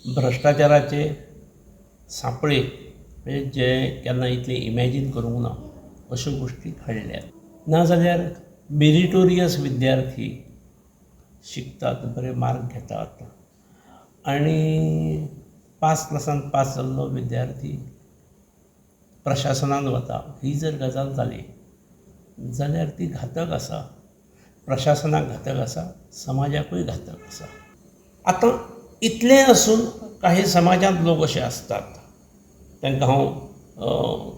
भ्रश्टाचाराचे सांपळे, म्हणजे जे केन्ना इतले इमॅजीन करूंक ना अश्यो गोश्टी घडल्यात. नाजाल्यार मेरिटोरियस विद्यार्थी शिकतात, बरे मार्क घेतात आनी पास क्लासान पास जाल्लो विद्यार्थी प्रशासनांत वता. ही जर गजाल जाली जाल्यार ती घातक आसा, प्रशासनाक घातक आसा, समाजाकूय घातक आसा. आतां इतलें आसून काही समाजांत लोक अशे आसतात, तांकां हांव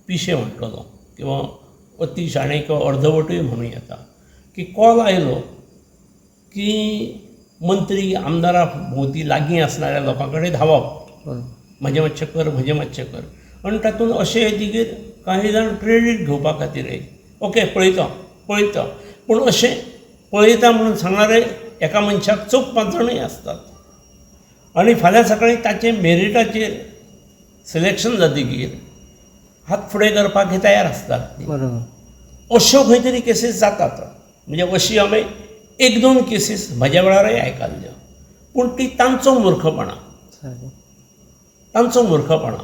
पिशे म्हणटलो किंवा अती शाणे किंवा अर्दवटूय म्हणूं येता, की कॉल आयलो की मंत्री आमदारा भोंवती लागीं आसणाऱ्या लोकां कडेन धांवप, म्हजें मातशें कर, म्हजें मातशें कर. आनी तातूंत अशें येतकीर काही जाण क्रेडीट घेवपा खातीरय ओके पळयता पळयता, पूण अशें पळयता म्हणून सांगणारे एका मनशाक चौग पांच जाणूय आसतात. आनी फाल्यां सकाळीं ताचें मेरिटाचेर सिलेक्शन जातकीर हात फुडें करपाक हे तयार आसतात. बरोबर. अश्यो खंय तरी केसीस जातात. म्हणजे अशी हांवें एक दोन केसीस म्हज्या वेळारय आयकल्ल्यो, पूण ती तांचो मुर्खपणा, तांचो मुर्खपणा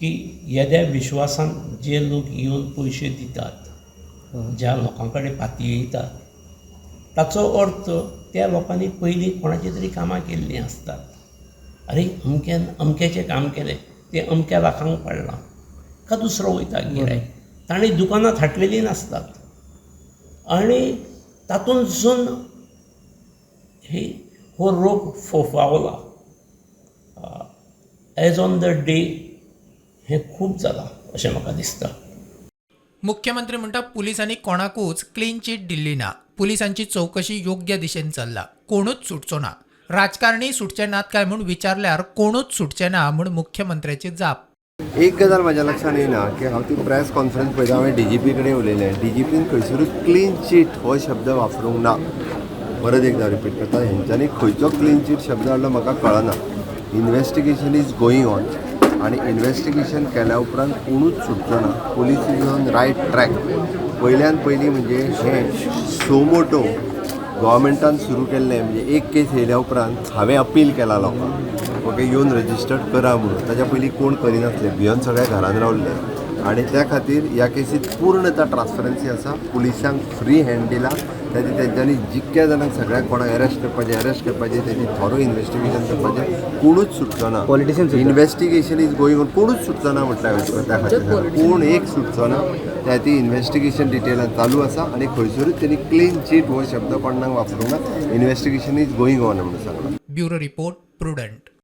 की येद्या विश्वासान जे लोक येवन पयशे दितात, ज्या लोकां कडेन पातयेतात, ताचो अर्थ त्या लोकांनी पयलीं कोणाची तरी कामां केल्लीं आसतात. आरे अमक्यान अमक्याचें काम केलें, तें अमक्या लाखांक पडलां, का दुसरो वयता गिरायक, ताणें दुकानां थाटलेलीं नासतात. आनी तातूंतसून ही हो रोग फोफावला. एज ऑन the day हें खूब जालां अशें म्हाका दिसता. मुख्यमंत्री म्हणटा पुलिसांनी कोणाकूच क्लीन चीट दिल्ली ना. पुलिसांची चवकशी योग्य दिशेन चल्ला, कोणूच सुटचो ना. राजकारणी सुटचे नात काय म्हूण विचारल्यार कोणूच सुटचे ना म्हूण मुख्यमंत्र्याची जाप. एक गजाल म्हाज्या लक्षांत येयना की हांव ती प्रेस कॉन्फरन्स पळयता, हांवें डीजीपी कडेन उलयलें, डीजीपीन खंयसरूच क्लीन चीट हो शब्द वापरूंक ना. परत एकदां रिपीट करता, हेंच्यांनी खंयचो क्लीन चीट शब्द हाडलो म्हाका कळना. इन्वेस्टिगेशन is going on आनी इन्वेस्टिगेशन केल्या उपरांत कोणूच सुटचो ना. Police is on right track. पयल्यान पयलीं म्हणजे हें सुओमोटो गव्हर्मेंटान सुरू केल्लें, म्हणजे एक केस येयल्या उपरांत हांवें अपील केला लोकांक, ओके येवन रजिस्टर्ड करा म्हणून. ताच्या पयलीं कोण करिनासले, भियोन सगळे घरान रावल्ले. आनी त्या खातीर ह्या केसीत पूर्णता ट्रान्सपरन्सी आसा. पुलिसांक फ्री हँड दिला, ताची तेंच्यांनी जितक्या जाणांक सगळ्याक कोणाक अरेस्ट करपाचें अरेस्ट करपाचें, तेजी थोरो इन्वेस्टिगेशन करपाचें. कोणूच सुटचो ना. Politician सुद्दां. इन्वेस्टिगेशन is going on, कोणूच सुटचो ना म्हटल्यार हांवें तुका त्या खातीर सांगलां. कोण एक सुटचो ना. त्या ती इन्वेस्टिगेशन डिटेलान चालू आसा आनी खंयसरूच तेणी क्लीन चीट हो शब्द कोणाक वापरूंक ना. इन्वेस्टिगेशन is going on म्हणून सांगलां. Bureau report, prudent.